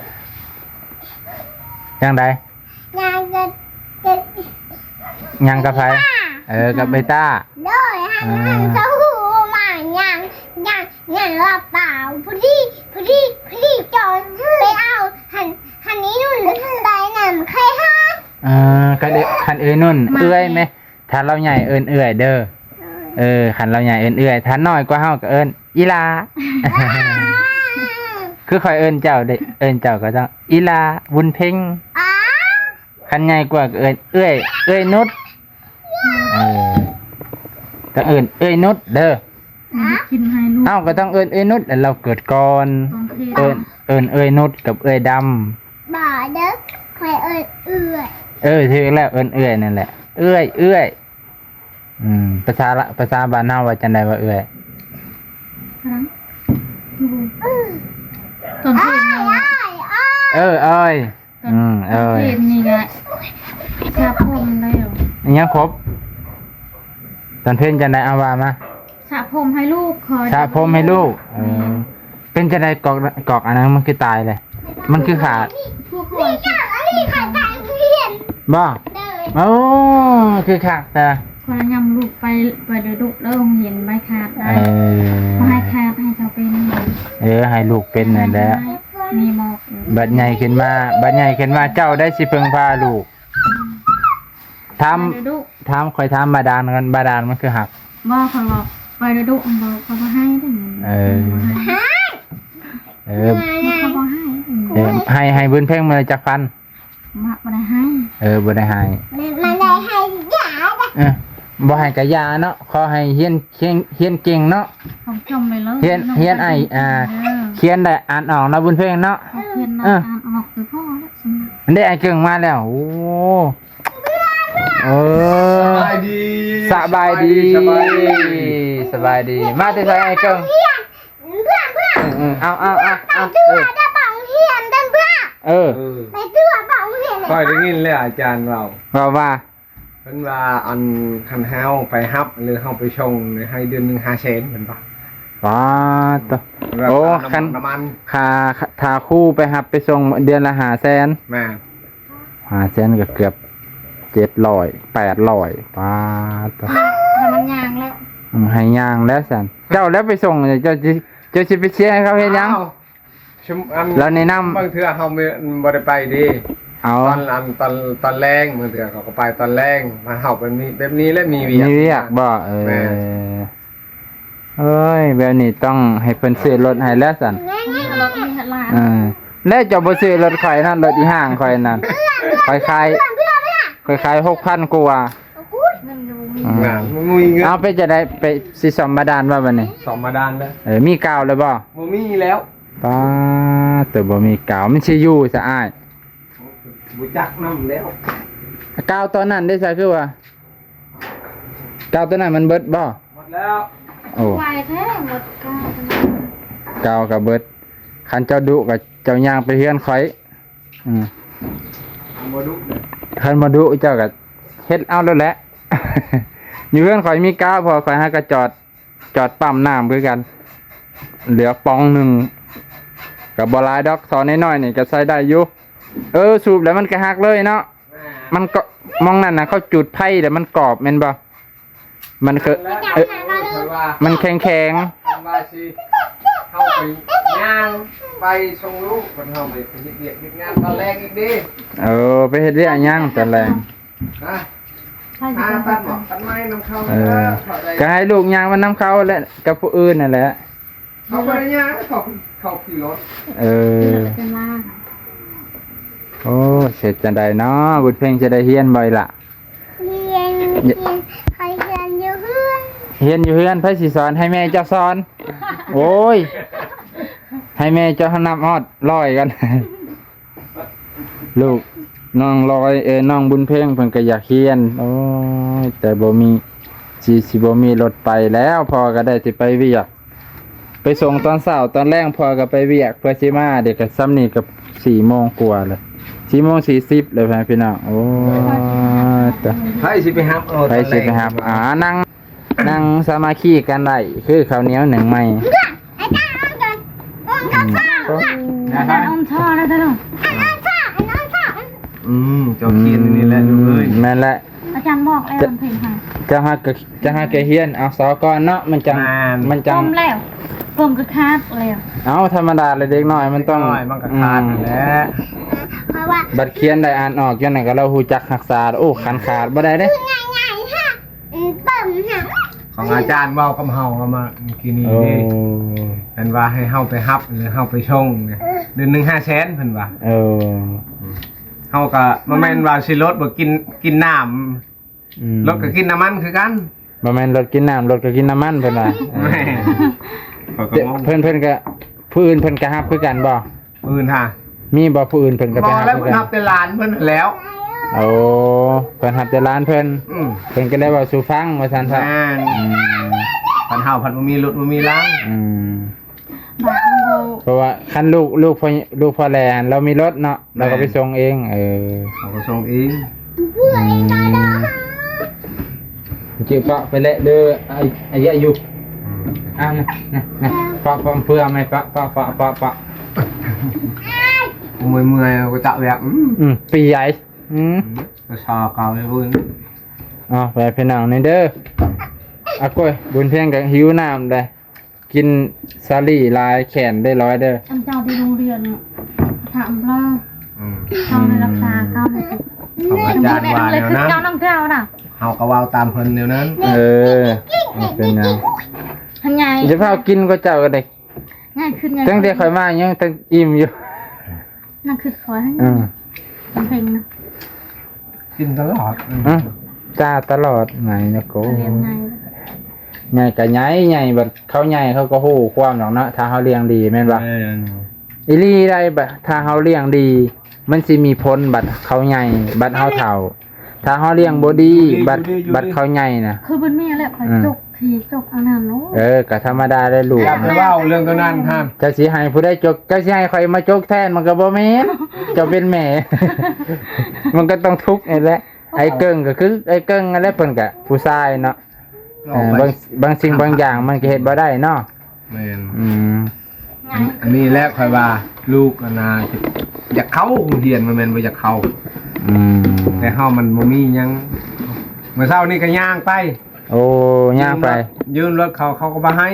ຈັ່ງໃດ? ຍ່າງກັບ ກັບ ຍ່າງກັບໃຜ? ເອີ ກັບໄອ້ຕ້າ. ໂດຍ ຫັ້ນ ອ່າ ຫັ້ນຊາວຮູ້ມາ ຍ່າງ ຍ່າງ ຍ່າງລະປ່າ ພໍດີ ພໍດີ ພໍດີຈອນໄປເອົາ ຫັ້ນ ຫັ້ນນີ້ນຸ່ນໄປນຳໃຄຫາ. ອ່າ ຄັນເອື້ອຍ ຄັນເອື້ອຍນຸ່ນ ມາ ເອື້ອຍແມ່ ຖ້າລາວໃຫຍ່ເອີ້ນເອື້ອຍເດີ. ເອີ ຄັນລາວໃຫຍ່ເອີ້ນເອື້ອຍ ຖ້ານ້ອຍກວ່າເຮົາກໍເອີ້ນອີ່ຫຼ້າ. ຄືຂ້ອຍເອີ້ນເຈົ້າເດ້ ເອີ້ນເຈົ້າກໍຕ້ອງອີ່ຫຼ້າ ບຸນເພັງ. ຄັນໃຫຍ່ກວ່າກໍເອີ້ນເອື້ອຍ ເອື້ອຍນຸດ. ເອີ ກໍເອີ້ນເອື້ອຍນຸດເດີ. ເຮົາກໍຕ້ອງເອີ້ນເອື້ອຍນຸດ ແລ້ວເກີດກ່ອນ. ເອີ້ນ ເອີ້ນເອື້ອຍນຸດກັບເອື້ອຍດຳ. ບໍ່ເດີ ຂ້ອຍເອີ້ນເອື້ອຍ. ເອີ ຖືກແລ້ວ ເອີ້ນເອື້ອຍນັ້ນແຫຼະ ເອື້ອຍ ເອື້ອຍ. ອືມ ພາສາລະ ພາສາບ້ານເຮົາວ່າຈັ່ງໃດວ່າເອື້ອຍ? ຕອນເພິ່ນ ເອີ ເອີຍ. ຕອນ ອືມ ເອີຍ ຕອນເພັນນີ້ກະສະຜົມແລ້ວ. ຍັງຄົບ ຕອນເພັນຈັ່ງໃດ ເອົາວ່າມາ. ສະຜົມໃຫ້ລູກ ຂໍສະຜົມໃຫ້ລູກ. ເອີ ແມ່ນ. ເປັນຈັ່ງໃດ ກອກ ກອກອັນນັ້ນມັນຄືຕາຍເລີຍ ມັນຄືຂາດ? ພວກຂ້ອຍ ບໍ່? ໂອ້ ຄືຄັກແທ້. ຂ້ອຍນຳລູກໄປ ໄປດູໆເດີ ໂຮງຮຽນໄວ້ຂາດໄດ້. ເອີ ບໍ່ໃຫ້ຂາດ ໃຫ້ເຂົາເປັນ. ເອີ ໃຫ້ລູກເປັນນັ້ນແຫຼະ. ມີໝໍກຢູ່. ບັດໃຫຍ່ຂຶ້ນມາ ບັດໃຫຍ່ຂຶ້ນມາ ເຈົ້າໄດ້ຊິເພິ່ງພາລູກ. ຖາມ ໄປດູໆ ຖາມ ຂ້ອຍຖາມບາດານກ່ອນ ບາດານມັນຄືຮັກ? ບໍ່ ຂ້ອຍບອກໄປດູໆ ມັນບໍ່ ຂ້ອຍບໍ່ໃຫ້ເດ້. ເອີ ບໍ່ໃຫ້ ເອີ ມັນກໍບໍ່ໃຫ້. ເອີ ໃຫ້ ໃຫ້ບຸນເພັງມື້ລະຈັກພັນ? ບໍ່ ບໍ່ໄດ້ໃຫ້. ເອີ ບໍ່ໄດ້ໃຫ້ ມັນໄດ້ໃຫ້ຢາ. ເອີ ບໍ່ໃຫ້ກະຢ່າເນາະ ຂໍໃຫ້ຮຽນ ຮຽນ ຮຽນເກັ່ງເນາະ. ຮຽນ ຮຽນໄອ້ ອ່າ ຂຽນໄດ້ ອ່ານອອກເນາະ ບຸນເພັງເນາະ. ຂຽນໄດ້ ອ່າ ອ່ານອອກຄືພໍ່ແລ້ວ. ອັນນີ້ໄອ້ເກິ່ງມາແລ້ວ. ໂອ້ ເອີ ສະບາຍດີ ສະບາຍດີ ສະບາຍດີ ສະບາຍດີ. ມາແຕ່ໃສໄອ້ເກິ່ງ? ເພື່ອນ ເພື່ອນ ເອີ ເອົາ ເອົາ ເອົາ ເອົາ ໄປຕົວະ ເອີ ໄປຕົວະໂຮງຮຽນ. ຂ້ອຍໄດ້ຍິນແລ້ວອາຈານເວົ້າ ເວົ້າວ່າ ເພິ່ນວ່າ ອັນ ຄັນເຮົາໄປຮັບ ຫຼື ເຮົາໄປສົ່ງ ໃຫ້ເດືອນໜຶ່ງຫ້າແສນ ເພິ່ນວ່າ. ປາດໂຕ. ໂອ້ ຄ່ານ້ຳມັນ ຄ່າ ຖ້າຄູໄປຮັບໄປສົ່ງເດືອນລະຫ້າແສນ. ແມ່ນ. ຫ້າແສນກໍເກືອບເຈັດຮ້ອຍ ແປດຮ້ອຍ. ປາດໂຕ. ໃຫ້ມັນຍ່າງແລ້ວ. ອືມ ໃຫ້ຍ່າງແລ້ວຊັ້ນ. ເຈົ້າແລ້ວໄປສົ່ງ ເຈົ້າຊິ ເຈົ້າຊິໄປເຊຍໃຫ້ເຂົາເຮັດຫຍັງ? ອ້າວ ຊຸມ ອັນ ລາວແນະນຳ ບາງເທື່ອເຮົາບໍ່ໄດ້ໄປເດ້. ເອົາ ຕອນ ອັນ ຕອນ ຕອນແລງ ບາງເທື່ອເຂົາກໍໄປຕອນແລງ. ມາເຮົາແບບນີ້ ແບບນີ້ແຫຼະ ມີວຽກ ມີວຽກບໍ່? ເອີ ແມ່ນ. ເອີຍ ແບບນີ້ຕ້ອງໃຫ້ເພິ່ນຊື້ລົດໃຫ້ແລ້ວຊັ້ນ. ມີລົດ ມີຫຼານ. ເອີ ແລ້ວເຈົ້າບໍ່ຊື້ລົດຂ້ອຍນັ້ນ ລົດອີ່ຫ້າງຂ້ອຍນັ້ນ ຂ້ອຍຂາຍ ຂ້ອຍຂາຍຫົກພັນກວ່າ. ເງິນກໍບໍ່ມີ. ອືມ ບໍ່ມີເງິນ. ເອົາ ເປັນຈັ່ງໃດ ໄປຊິສ້ອມບາດານບໍ່ບັດນີ້? ສ້ອມບາດານແລ້ວ. ເອີ ມີກາວແລ້ວບໍ່? ບໍ່ມີແລ້ວ. ປາດ ແຕ່ບໍ່ມີກາວ ມັນຊິຢູ່ຊະອ້າຍ? ບໍ່ຈັກນຳແລ້ວ. ກາວຕອນນັ້ນເດ້ຊະ ຄືວ່າ ກາວຕອນນັ້ນມັນເບິດບໍ່? ໝົດແລ້ວ. ໂອ້ ໄວແທ້ ໝົດກາວຕອນນັ້ນ. ກາວກໍເບິດ. ຄັນເຈົ້າດຸກໍເຈົ້າຍ່າງໄປເຮືອນຂ້ອຍ. ອືມ ຄັນບໍ່ດຸເດ້ ຄັນບໍ່ດຸເຈົ້າກໍເຮັດເອົາໂລດແຫຼະ. ຢູ່ເຮືອນຂ້ອຍມີກາວ ເພາະຂ້ອຍຫາກໍຈອດ ຈອດປ້ຳນ້ຳຄືກັນ ເຫຼືອປ່ອງໜຶ່ງ ກໍບໍ່ຫຼາຍດອກ ທໍ່ນ້ອຍໆນີ້ກໍໃຊ້ໄດ້ຢູ່. ເອີ ສູບແລ້ວມັນກໍຫັກເລີຍເນາະ. ມັນກໍ ໝ່ອງນັ້ນນະ ເຂົາຈູດໄຟແລ້ວມັນກອບແມ່ນບໍ່? ມັນຄື ເອີ ມັນແຂງໆ ຄັນວ່າຊິເຮົາໄປຍ່າງໄປສົ່ງລູກ ເພິ່ນເຮົາໄປເຮັດວຽກເຮັດງານຕອນແລງອີກເດ້. ເອີ ໄປເຮັດວຽກຫຍັງຕອນແລງ? ຮະ? ຫາຕັດໝອກຕັດໄມ້ນຳເຂົາ. ເອີ ກໍໃຫ້ລູກຍ່າງມານຳເຂົາແຫຼະ ກັບຜູ້ອື່ນນັ້ນແຫຼະ. ເຂົາບໍ່ໄດ້ຍ່າງ ເຂົາ ເຂົາຂີ່ລົດ. ເອີ ໂອ້ ເຮັດຈັ່ງໃດເນາະ ບຸດເພັງ ຊິໄດ້ຮຽນບໍ່ອີ່ຫຼະ? ຮຽນ ຮຽນ ຂ້ອຍຮຽນຢູ່ເຮືອນ. ຮຽນຢູ່ເຮືອນ ໃຜຊິສອນ? ໃຫ້ແມ່ເຈົ້າສອນ. ໂອ້ຍ ໃຫ້ແມ່ເຈົ້ານັບຮອດຮ້ອຍກ່ອນ. ລູກນ້ອງລອຍ ເອີ ນ້ອງບຸນເພັງ ເພິ່ນກໍຢາກຮຽນ. ໂອ້ຍ ແຕ່ບໍ່ມີ ຊິ ຊິບໍ່ມີລົດໄປແລ້ວ ພໍ່ກໍໄດ້ແຕ່ໄປວຽກ ໄປສົ່ງຕອນເຊົ້າ ຕອນແລງພໍ່ກໍໄປວຽກ ເພື່ອຊິມາ ເດ ກໍສ່ຳນີ້ກໍສີ່ໂມງກວ່າແລ້ວ ສີ່ໂມງສີ່ສິບແລ້ວ ພີ່ນ້ອງ. ໂອ້ຍ ຕາຍ ໃຜຊິໄປຮັບເອົາ ໃຜຊິໄປຮັບ? ຕອນແລງ ອ່າ ນັ່ງ ນັ່ງສາມັກຄີກັນໄດ້ ຄືເຂົ້າໜຽວໜຶ້ງໃໝ່. ອາຈານ ອາຈານ ອາຈານ ອາຈານ ອາຈານ ອອນທໍ່ແລ້ວເດີ. ອືມ ເຈົ້າຂຽນຢູ່ນີ້ແຫຼະລູກເອີຍ. ແມ່ນແຫຼະ ອາຈານບອກແລ້ວ ເພງໃຫ້ ເຈົ້າຫາກະ ເຈົ້າຫາກະຮຽນເອົາສອກ່ອນເນາະ ມັນຈັ່ງ ແມ່ນ ມັນຈັ່ງ ປມແລ້ວ ປມກໍຂາດແລ້ວ. ເອົ້າ ທຳມະດາແຫຼະ ເດັກນ້ອຍມັນຕ້ອງ ເດັກນ້ອຍມັນກໍຂາດ ອືມ ນັ້ນແຫຼະ. ບັດຂຽນໄດ້ອ່ານອອກຈັ່ງນັ້ນກໍລາວຮູ້ຈັກຮັກສາ. ໂອ້ ຂັນຂາດບໍ່ໄດ້ເດ້. ຂອງອາຈານເວົ້າກັບເຮົາ ເອົາມາກີ້ນີ້ ໂອ້ ເດ້ ເພິ່ນວ່າໃຫ້ເຮົາໄປຮັບ ຫຼື ເຮົາໄປສົ່ງ ເອີ ເດືອນໜຶ່ງຫ້າແສນ ເພິ່ນວ່າ. ເອີ ເຮົາກໍບໍ່ແມ່ນວ່າຊິລົດບໍ່ກິນ ກິນນ້ຳ ອືມ ລົດກໍກິນນ້ຳມັນຄືກັນ. ບໍ່ແມ່ນລົດກິນນ້ຳ ລົດກໍກິນນ້ຳມັນ ເພິ່ນວ່າ. ແມ່ນ ເອີ ຂ້ອຍກໍງົງ ເພິ່ນ ເພິ່ນກໍ ຜູ້ອື່ນເພິ່ນກໍຮັບຄືກັນບໍ່? ຜູ້ອື່ນຫາ ມີບໍ່ຜູ້ອື່ນເພິ່ນກໍໄປຮັບຄືກັນ? ບໍ່ແລ້ວ ເພິ່ນຮັບແຕ່ຫຼານເພິ່ນຫັ້ນແຫຼ້ວ. ໂອ້ ເພິ່ນຮັບແຕ່ຫຼານເພິ່ນ. ອືມ ເພິ່ນກໍໄດ້ເວົ້າສູ່ຟັງວ່າຊັ້ນເຖາະ. ແມ່ນ ອືມ ຄັນເຮົາພັດບໍ່ມີລົດບໍ່ມີລາງ. ອືມ ເພາະວ່າຄັນລູກ ລູກພໍ່ ລູກພໍ່ແຫຼຫັ້ນລາວມີລົດເນາະ ລາວກໍໄປ ແມ່ນ ສົ່ງເອງ. ເອີ ເຮົາກໍສົ່ງເອງ. ອືມ ຈື່ປະໄປແຫຼະເດີ ອາ ອາຍຸ ອືມ ອ່າ ນະ ນະ ນະ ປະ ປະ ເພື່ອໃຫ້ປະ ປະ ປະ ປະ ປະ ເມື່ອຍໆ ກໍຈະແບບ ອືມ ອືມ ປີໃຫຍ່ ອືມ ອືມ ພາສາເກົ່າໃຫ້ເບິ່ງ. ເອົາ ໄປພີ່ນ້ອງນີ້ເດີ. ອາ ໂອ້ຍ ບຸນພຽງກໍຫິວນ້ຳເດ້. ກິນສາລີຫຼາຍແຂນໄດ້ລອຍເດີ. ອັນເຈົ້າທີ່ໂຮງຮຽນ ຖາມລາວ ອືມ ເຈົ້າໄດ້ຮັບສາເຂົາ ຂອງອາຈານວ່າແນວນັ້ນ ເຈົ້ານຳເຈົ້ານະ ເຮົາກໍເວົ້າຕາມເພິ່ນແນວນັ້ນ. ເອີ ບໍ່ເປັນຫຍັງ ຫັ້ນໃຫຍ່ ຢ່າພາວກິນກໍເຈົ້າກໍໄດ້ ໃຫຍ່ຂຶ້ນ ຕັ້ງແຕ່ຂ້ອຍມາຍັງຕັ້ງອີ່ມຢູ່ ນັ້ນຄືຂ້ອຍ ອືມ ເປັນເພັງນະ. ກິນຕະຫຼອດ ອືມ ຈ້າຕະຫຼອດ ໃຫຍ່ນະໂກ ໃຫຍ່ກໍໃຫຍ່ ໃຫຍ່ ບັດເຂົາໃຫຍ່ເຂົາກໍຮູ້ຄວາມດອກເນາະ ຖ້າເຮົາລ້ຽງດີແມ່ນບໍ່? ແມ່ນ ອີ່ຫຼີໄດ໋ ບັດຖ້າເຮົາລ້ຽງດີ ມັນຊິມີຜົນ ບັດເຂົາໃຫຍ່ ບັດເຮົາເຖົ້າ ຖ້າເຮົາລ້ຽງບໍ່ດີ ບໍ່ດີ ບັດ ບໍ່ດີ ບັດເຂົາໃຫຍ່ນະ ຄືເພິ່ນມີແຫຼະ ຂ້ອຍ ອືມ ຈົກ ທີ່ຕົກອັນນັ້ນ. ໂອ້ ເອີ ກໍທຳມະດາແຫຼະລູກ ຢ່າໄປເວົ້າເລື່ອງຕົວນັ້ນຫັ້ນ ເຈົ້າຊິໃຫ້ຜູ້ໃດຈົກ ເຈົ້າຊິໃຫ້ຂ້ອຍມາຈົກແທນ ມັນກໍບໍ່ແມ່ນ ເຈົ້າເປັນແມ່ ມັນກໍຕ້ອງທຸກນີ້ແຫຼະ. ໄອ້ເກິ່ງກໍຄືໄອ້ເກິ່ງນັ້ນແຫຼະ ເພິ່ນກໍຜູ້ຊາຍເນາະ ເອີ ບາງ ບາງສິ່ງບາງຢ່າງມັນກໍເຮັດບໍ່ໄດ້ເນາະ. ແມ່ນ ອືມ ອັນ ອັນນີ້ແຫຼະຂ້ອຍວ່າລູກອັນນ່າ ຢາກເຂົ້າໂຮງຮຽນ ບໍ່ແມ່ນບໍ່ຢາກເຂົ້າ ອືມ ແຕ່ເຮົາມັນບໍ່ມີຫຍັງ ມື້ເຊົ້ານີ້ກໍຍ່າງໄປ ໂອ້ ຍ່າງໄປ ຢືມລົດ ຢືມລົດເຂົາ ເຂົາກໍບໍ່ໃຫ້.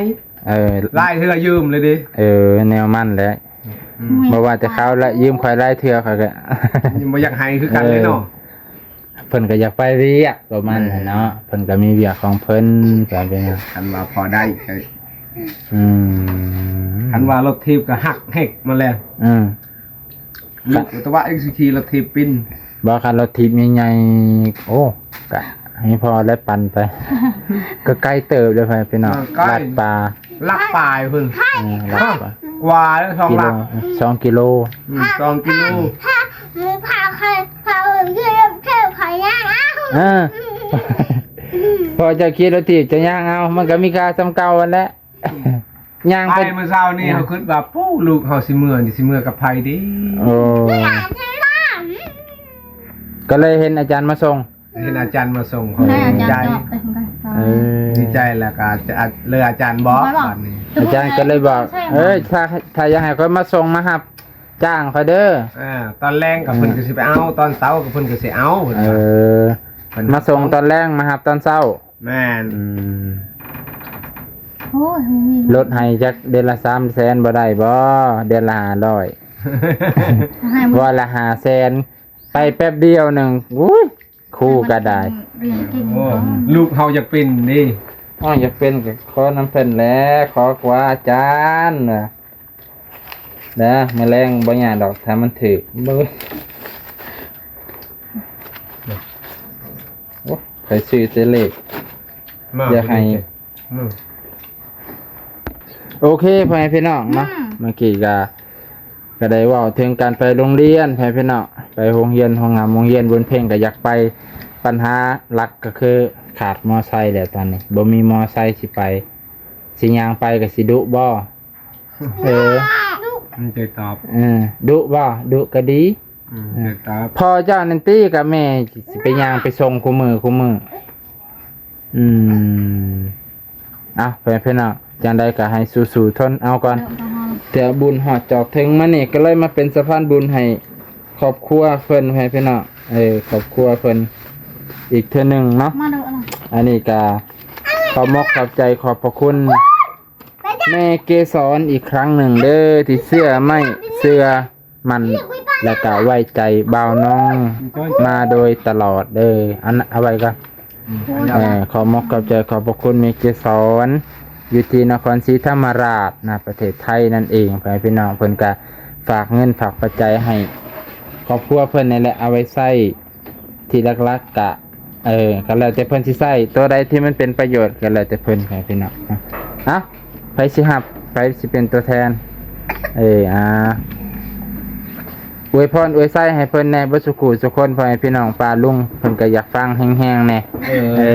ເອີ ຫຼາຍເທື່ອຢືມເລີຍເດ້. ເອີ ແນວມັນແຫຼະ ອືມ ບໍ່ວ່າແຕ່ເຂົາລະຢືມຂ້ອຍຫຼາຍເທື່ອ ຂ້ອຍກໍຍັງບໍ່ຢາກໃຫ້ຄືກັນເລີຍເນາະ. ເອີ ເພິ່ນກໍຢາກໄປວຽກປະມານນັ້ນເນາະ ແມ່ນ ເພິ່ນກໍມີວຽກຂອງເພິ່ນ ກໍເປັນຫຍັງ ຄັນວ່າພໍໄດ້ກໍ ອືມ ຄັນວ່າລົດຖີບກໍຫັກເຮັກມາແລ້ວ ອືມ ແຕ່ວ່າເອັກຊິຂີ່ລົດຖີບປິ່ນ ບໍ່ ຄັນລົດຖີບໃຫຍ່ໆ ໂອ້ ກະໃຫ້ພໍ່ແລະປັ່ນໄປ ກໍໄກເຕີບເດີ ພີ່ນ້ອງ ເອີ ໄກ ລັດປ່າ ຫຼັກປາຍພຸ້ນ ເອີ ຫຼັກປາຍ ກວ່າແລ້ວ ສອງຫຼັກ ສອງກິໂລ ອືມ ສອງກິໂລ ພາ ພາ ພາ ພາ ເອີ ພໍເຈົ້າຂີ່ລົດຖີບ ເຈົ້າຍ່າງເອົາ ມັນກໍມີຄ່າສ່ຳເກົ່າຫັ້ນແຫຼະ. ຍ່າງໄປ ໄປມື້ເຊົ້ານີ້ ເອີ ເຮົາຄິດວ່າ ປູ້ ລູກເຮົາຊິເມືອນີ້ ຊິເມືອກັບໃຜດີ? ໂອ້ ກໍເລີຍເຫັນອາຈານມາສົ່ງ. ເຫັນອາຈານມາສົ່ງ ໃຫ້ອາຈານຈອດໄປ ເອີ ດີໃຈ ແລ້ວກໍອາຈານ ເລີຍອາຈານບອກ ຂ້ອຍບອກ ບາດນີ້ ອາຈານກໍເລີຍບອກ ເອີ ຖ້າ ຖ້າຢາກໃຫ້ຂ້ອຍມາສົ່ງມາຮັບຈ້າງຂ້ອຍເດີ ເອີ ຕອນແລງກໍເພິ່ນກໍຊິໄປເອົາ ຕອນເຊົ້າກໍເພິ່ນກໍຊິເອົາ ເພິ່ນວ່າ ເອີ ເພິ່ນມາສົ່ງຕອນແລງ ມາຮັບຕອນເຊົ້າ ແມ່ນ ອືມ ໂອ້ຍ ລົດໃຫ້ຈັກເດືອນລະສາມແສນບໍ່ໄດ້ບໍ່? ເດືອນລະຫ້າຮ້ອຍ ໃຫ້ບໍ່ ວ່າລະຫ້າແສນ ໄປແປັບດຽວໜຶ່ງ ໂອ້ຍ ຄູກໍໄດ້ ຮຽນເກັ່ງ ໂອ້ ເນາະ ລູກເຮົາຢາກເປັນເດ້ ເຮົາຢາກເປັນກໍຂໍນຳເພິ່ນແຫຼະ ຂໍຄວາອາຈານວ່າ ເດີ ມື້ແລງບໍ່ຍາກດອກ ຖ້າມັນຖືກ ເບິ່ງ ໂອ້ ຂ້ອຍຊື້ແຕ່ເລກ ມາ ຢາກໃຫ້ ອືມ ໂອເຄ ພໍ່ແມ່ພີ່ນ້ອງເນາະ ອືມ ເມື່ອກີ້ກະ ກະໄດ້ເວົ້າເຖິງການໄປໂຮງຮຽນ ພໍ່ແມ່ພີ່ນ້ອງ ໄປໂຮງຮຽນ ໂຮງຮາມ ໂຮງຮຽນ ບຸນເພັງກະຢາກໄປ ປັນຫາຫຼັກກະຄືຂາດມໍໄຊແຫຼະຕອນນີ້ ບໍ່ມີມໍໄຊຊິໄປ ຊິຍ່າງໄປກະຊິດຸບໍ່? ເອີ ມັນຈະຕອບ ເອີ ດຸບໍ່? ດຸກະດີ ອືມ ເອີ ຈະຕອບ ພໍ່ເຈົ້ານັ້ນຕິ ກະແມ່ຊິໄປຍ່າງໄປສົ່ງຄູ່ມື້ ຄູ່ມື້ ອືມ ເອົາ ພໍ່ແມ່ພີ່ນ້ອງ ຈັ່ງໃດກໍໃຫ້ສູ້ໆທົນເອົາກ່ອນ ເອີ ເທື່ອບຸນຮອດຈອກເຖິງມານີ້ ກໍເລີຍມາເປັນສະພານບຸນໃຫ້ຄອບຄົວເພິ່ນ ພໍ່ແມ່ພີ່ນ້ອງ ເອີ ຄອບຄົວເພິ່ນອີກເທື່ອໜຶ່ງເນາະ ມາເດີ ອັນນີ້ກໍຂອບມົກຂອບໃຈຂອບພະຄຸນແມ່ເກສອນອີກຄັ້ງໜຶ່ງເດີ ທີ່ເຊື່ອໄມ້ເຊື່ອ ໝັ້ນ ແລະກະໄວ້ໃຈບ່າວນ້ອງມາໂດຍຕະຫຼອດເດີ ອັນ ເອົາໄວ້ກ່ອນ ອືມ ເອີ ຂອບມົກຂອບໃຈຂອບພະຄຸນແມ່ເກສອນ ຢູ່ທີ່ນະຄອນສີທຳມະລາດນະ ປະເທດໄທນັ້ນເອງ ພໍ່ແມ່ພີ່ນ້ອງ ເພິ່ນກະຝາກເງິນຝາກປັດໄຈໃຫ້ຄອບຄົວເພິ່ນນີ້ແຫຼະ ເອົາໄວ້ໃຊ້ ທີ່ຫຼັກໆກະ ເອີ ກໍແລ້ວແຕ່ເພິ່ນຊິໃຊ້ ຕົວໃດທີ່ມັນເປັນປະໂຫຍດກໍແລ້ວແຕ່ເພິ່ນ ພໍ່ແມ່ພີ່ນ້ອງ ເອົ້າ ໃຜຊິຮັບ ໃຜຊິເປັນຕົວແທນ ເອີ ອ່າ ອວຍພອນອວຍໄຊໃຫ້ເພິ່ນແດ່ ເບິດສູ່ຄູ່ສູ່ຄົນ ພໍ່ແມ່ພີ່ນ້ອງປ້າລຸງ ເພິ່ນກໍຢາກຟັງແຮງໆແດ່ ເອີ ເອີ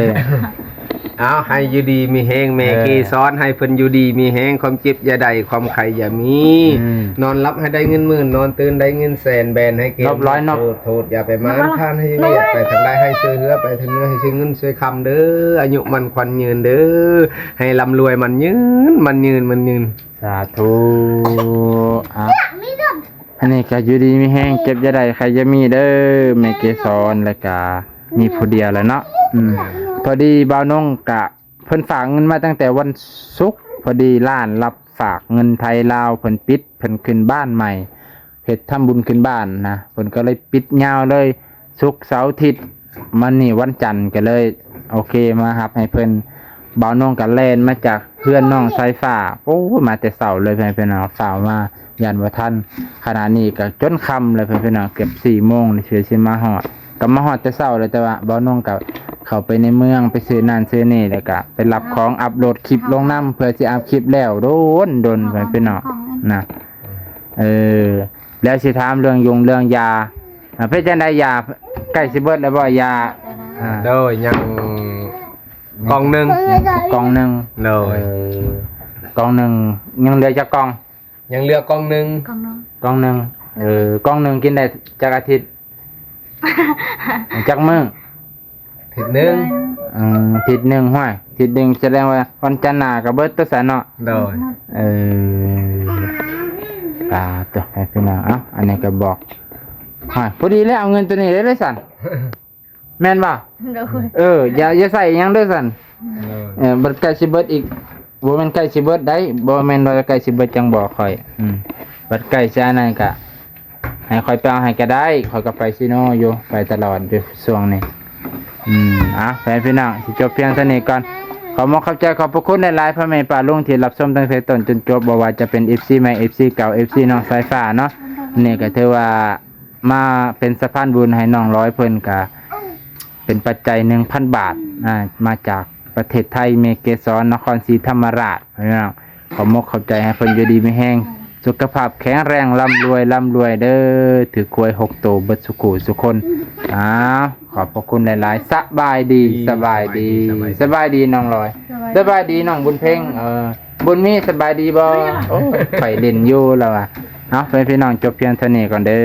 ເອົາ ໃຫ້ຢູ່ດີມີແຮງ ແມ່ ເອີ ເກສອນ ໃຫ້ເພິ່ນຢູ່ດີມີແຮງ ຄວາມເຈັບຢ່າໄດ້ ຄວາມໄຂ້ຢ່າມີ ອືມ ນອນຫຼັບໃຫ້ໄດ້ເງິນໝື່ນ ນອນຕື່ນໄດ້ເງິນແສນ ແບນໃຫ້ເກັ່ງ ໂທດ ໂທດຢ່າໄປໝານ ຜ່ານໃຫ້ວຽກ ໄປທາງໃດໃຫ້ຊ່ວຍເຫຼືອ ໄປທາງເໜືອໃຫ້ຊ່ວຍເງິນຊ່ວຍຄຳເດີ ອາຍຸໝັ້ນຂວັນຍືນເດີ ໃຫ້ລ່ຳລວຍໝັ້ນຍືນ ໝັ້ນຍືນ ໝັ້ນຍືນ ສາທຸ ອ່າ ອັນນີ້ກໍຢູ່ດີມີແຮງ ເຈັບຢ່າໄດ້ ໄຂ້ຢ່າມີເດີ ແມ່ເກສອນ ແລ້ວກໍມີຜູ້ດຽວແຫຼະເນາະ ອືມ ພໍດີບ່າວນົງກະ ເພິ່ນຝາກເງິນມາຕັ້ງແຕ່ວັນສຸກ ພໍດີຮ້ານຮັບຝາກເງິນໄທລາວເພິ່ນປິດ ເພິ່ນຂຶ້ນບ້ານໃໝ່ ເຮັດທຳບຸນຂຶ້ນບ້ານນະ ເພິ່ນກໍເລີຍປິດຍາວເລີຍ ສຸກ ເສົາ ອາທິດ ມານີ້ວັນຈັນກໍເລີຍ ໂອເຄ ມາຮັບໃຫ້ເພິ່ນ ບ່າວນົງກໍແລ່ນມາຈາກເຮືອນນ້ອງສາຍຟ້າ ໂອ້ຍ ມາແຕ່ເຊົ້າເລີຍ ເພິ່ນ ເພິ່ນເອົາຟ້າວມາ ຢ້ານບໍ່ທັນ ຂະນະນີ້ກໍຈົນຄ່ຳແລ້ວ ເພິ່ນ ເພິ່ນເອົາເກືອບສີ່ໂມງ ເທື່ອຊິມາຮອດ ກໍມາຮອດແຕ່ເຊົ້າແລ້ວ ແຕ່ວ່າບ່າວນົງກໍເຂົ້າໄປໃນເມືອງ ໄປຊື້ນັ້ນຊື້ນີ້ ແລ້ວກໍໄປຮັບຂອງ ອັບໂຫຼດຄລິບລົງນຳ ເພື່ອຊິອັບຄລິບແລ້ວ ດົນໆ ເພິ່ນ ເພິ່ນເນາະ ນະ ເອີ ແລ້ວຊິຖາມເລື່ອງຢົງເລື່ອງຢາ ອ່າ ເປັນຈັ່ງໃດ ຢາໃກ້ຊິເບິດແລ້ວບໍ່? ຢາ ອ່າ ໂດຍ ຍັງກ່ອງໜຶ່ງ ຍັງກ່ອງໜຶ່ງ ໂດຍ ເອີ ກ່ອງໜຶ່ງ ຍັງເຫຼືອຈັກກ່ອງ? ຍັງເຫຼືອກ່ອງໜຶ່ງ ກ່ອງໜຶ່ງ ກ່ອງໜຶ່ງ ເອີ ກ່ອງໜຶ່ງກິນໄດ້ຈັກອາທິດ? ຈັກມື້? ທິດໜຶ່ງ ອືມ ທິດໜຶ່ງ ຫ້ວຍ ທິດໜຶ່ງ ສະແດງວ່າວັນຈັນໜ້າກໍເບິດຕົວະຊັ້ນເນາະ ໂດຍ ເອີ ປາໂຕ ໃຫ້ພີ່ນ້ອງ ເອົ້າ ອັນນີ້ກໍບອກ ຫ້ວຍ ພໍດີແລ້ວ ເອົາເງິນໂຕນີ້ໄດ້ເລີຍຊັ້ນ ແມ່ນບໍ່? ໂດຍ ເອີ ຢ່າ ຢ່າໃສ່ຫຍັງເດີຊັ້ນ ໂດຍ ເອີ ບັດໃກ້ຊິເບິດອີກ ບໍ່ແມ່ນໃກ້ຊິເບິດໄດ໋ ບໍ່ແມ່ນວ່າໃກ້ຊິເບິດຈັ່ງບອກຂ້ອຍ ອືມ ບັດໃກ້ຊິອັນນັ້ນກະ ໃຫ້ຂ້ອຍໄປເອົາໃຫ້ກໍໄດ້ ຂ້ອຍກໍໄປຊີໂນຢູ່ ໄປຕະຫຼອດຢູ່ຊ່ວງນີ້ ອືມ ອ່ະ ແຟນພີ່ນ້ອງ ຊິຈົບພຽງເທົ່ານີ້ກ່ອນ ຂອບມົກຂອບໃຈຂອບພະຄຸນຫຼາຍໆ ພໍ່ແມ່ປ້າລຸງທີ່ຮັບຊົມຕັ້ງແຕ່ຕົ້ນຈົນຈົບ ບໍ່ວ່າຈະເປັນເອັຟຊີໃໝ່ ເອັຟຊີເກົ່າ ເອັຟຊີນ້ອງສາຍຟ້າເນາະ ນີ້ກໍຖືວ່າ ມາເປັນສະພານບຸນໃຫ້ນ້ອງລອຍ ເພິ່ນກະເປັນປັດໄຈໜຶ່ງພັນບາດ ອ່າ ມາຈາກປະເທດໄທ ແມ່ເກສອນ ນະຄອນສີທຳມະລາດ ພີ່ນ້ອງ ຂອບມົກຂອບໃຈ ໃຫ້ເພິ່ນຢູ່ດີມີແຮງ ສຸຂະພາບແຂງແຮງ ລ່ຳລວຍ ລ່ຳລວຍເດີ ຖືກຫວຍຫົກໂຕເບິດສຸຄູ່ສຸຄົນ ອ້າວ ຂອບພະຄຸນຫຼາຍໆ ສະບາຍດີ ສະບາຍດີ ສະບາຍດີ ສະບາຍດີນ້ອງລອຍ ສະບາຍດີ ສະບາຍດີນ້ອງບຸນເພັງ ເອີ ບຸນມີ ສະບາຍດີບໍ່? ໂອ້ ໄປຫຼິ້ນຢູ່ລາວວ່າ ເອົາ ເພື່ອນພີ່ນ້ອງ ຈົບພຽງເທົ່ານີ້ກ່ອນເດີ.